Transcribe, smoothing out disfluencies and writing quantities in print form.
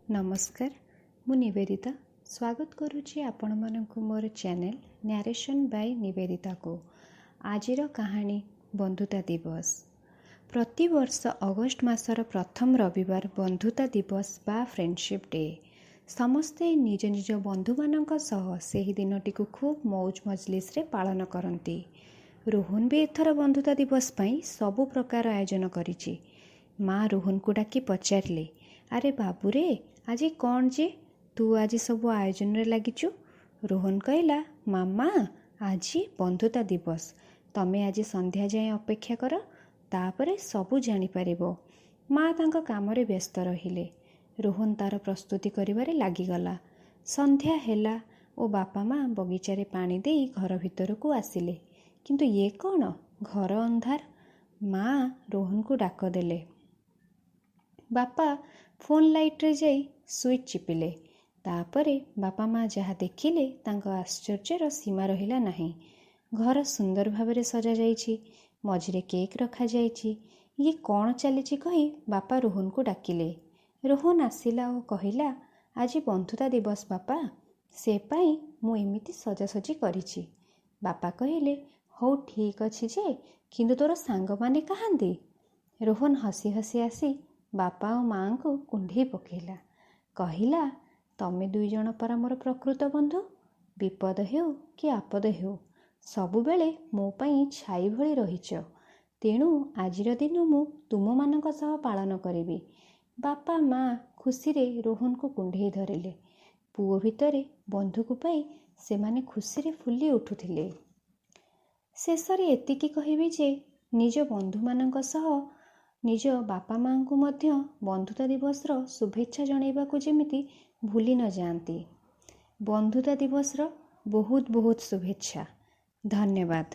ନମସ୍କାର, ମୁଁ ନିବେଦିତା ସ୍ୱାଗତ କରୁଛି ଆପଣମାନଙ୍କୁ ମୋର ଚ୍ୟାନେଲ୍ ନ୍ୟାରେସନ୍ ବାଇ ନିବେଦିତାକୁ। ଆଜିର କାହାଣୀ ବନ୍ଧୁତା ଦିବସ। ପ୍ରତିବର୍ଷ ଅଗଷ୍ଟ ମାସର ପ୍ରଥମ ରବିବାର ବନ୍ଧୁତା ଦିବସ ବା ଫ୍ରେଣ୍ଡସିପ୍ ଡେ। ସମସ୍ତେ ନିଜ ନିଜ ବନ୍ଧୁମାନଙ୍କ ସହ ସେହି ଦିନଟିକୁ ଖୁବ୍ ମଉଜ ମଜଲିସରେ ପାଳନ କରନ୍ତି। ରୋହନ ବି ଏଥର ବନ୍ଧୁତା ଦିବସ ପାଇଁ ସବୁ ପ୍ରକାର ଆୟୋଜନ କରିଛି। ମା ରୋହନକୁ ଡାକି ପଚାରିଲେ, ଆରେ ବାବୁରେ, ଆଜି କ'ଣ ଯେ ତୁ ଆଜି ସବୁ ଆୟୋଜନରେ ଲାଗିଛୁ? ରୋହନ କହିଲା, ମାମା, ଆଜି ବନ୍ଧୁତା ଦିବସ। ତମେ ଆଜି ସନ୍ଧ୍ୟା ଯାଏଁ ଅପେକ୍ଷା କର, ତାପରେ ସବୁ ଜାଣିପାରିବ। ମା ତାଙ୍କ କାମରେ ବ୍ୟସ୍ତ ରହିଲେ। ରୋହନ ତାର ପ୍ରସ୍ତୁତି କରିବାରେ ଲାଗିଗଲା। ସନ୍ଧ୍ୟା ହେଲା ଓ ବାପା ମା ବଗିଚାରେ ପାଣି ଦେଇ ଘର ଭିତରକୁ ଆସିଲେ। କିନ୍ତୁ ଇଏ କ'ଣ, ଘର ଅନ୍ଧାର। ମା ରୋହନକୁ ଡାକ ଦେଲେ। ବାପା ଫୋନ୍ ଲାଇଟ୍ରେ ଯାଇ ସୁଇଚ୍ ଚିପିଲେ। ତାପରେ ବାପା ମା ଯାହା ଦେଖିଲେ ତାଙ୍କ ଆଶ୍ଚର୍ଯ୍ୟର ସୀମା ରହିଲା ନାହିଁ। ଘର ସୁନ୍ଦର ଭାବରେ ସଜାଯାଇଛି, ମଝିରେ କେକ୍ ରଖାଯାଇଛି। ଇଏ କ'ଣ ଚାଲିଛି କହି ବାପା ରୋହନକୁ ଡାକିଲେ। ରୋହନ ଆସିଲା ଓ କହିଲା, ଆଜି ବନ୍ଧୁତା ଦିବସ ବାପା, ସେ ପାଇଁ ମୁଁ ଏମିତି ସଜାସଜି କରିଛି। ବାପା କହିଲେ, ହଉ ଠିକ୍ ଅଛି ଯେ, କିନ୍ତୁ ତୋର ସାଙ୍ଗମାନେ କାହାନ୍ତି? ରୋହନ ହସି ହସି ଆସି ବାପା ଓ ମାଆଙ୍କୁ କୁଣ୍ଢେଇ ପକାଇଲା। କହିଲା, ତମେ ଦୁଇ ଜଣ ପରା ମୋର ପ୍ରକୃତ ବନ୍ଧୁ। ବିପଦ ହେଉ କି ଆପଦ ହେଉ, ସବୁବେଳେ ମୋ ପାଇଁ ଛାଇ ଭଳି ରହିଛ। ତେଣୁ ଆଜିର ଦିନ ମୁଁ ତୁମମାନଙ୍କ ସହ ପାଳନ କରିବି। ବାପା ମା ଖୁସିରେ ରୋହନକୁ କୁଣ୍ଢେଇ ଧରିଲେ। ପୁଅ ଭିତରେ ବନ୍ଧୁକୁ ପାଇ ସେମାନେ ଖୁସିରେ ଫୁଲି ଉଠୁଥିଲେ। ଶେଷରେ ଏତିକି କହିବି ଯେ ନିଜ ବନ୍ଧୁମାନଙ୍କ ସହ ନିଜ ବାପା ମାଆଙ୍କୁ ମଧ୍ୟ ବନ୍ଧୁତା ଦିବସର ଶୁଭେଚ୍ଛା ଜଣାଇବାକୁ ଯେମିତି ଭୁଲି ନ ଯାଆନ୍ତି। ବନ୍ଧୁତା ଦିବସର ବହୁତ ବହୁତ ଶୁଭେଚ୍ଛା। ଧନ୍ୟବାଦ।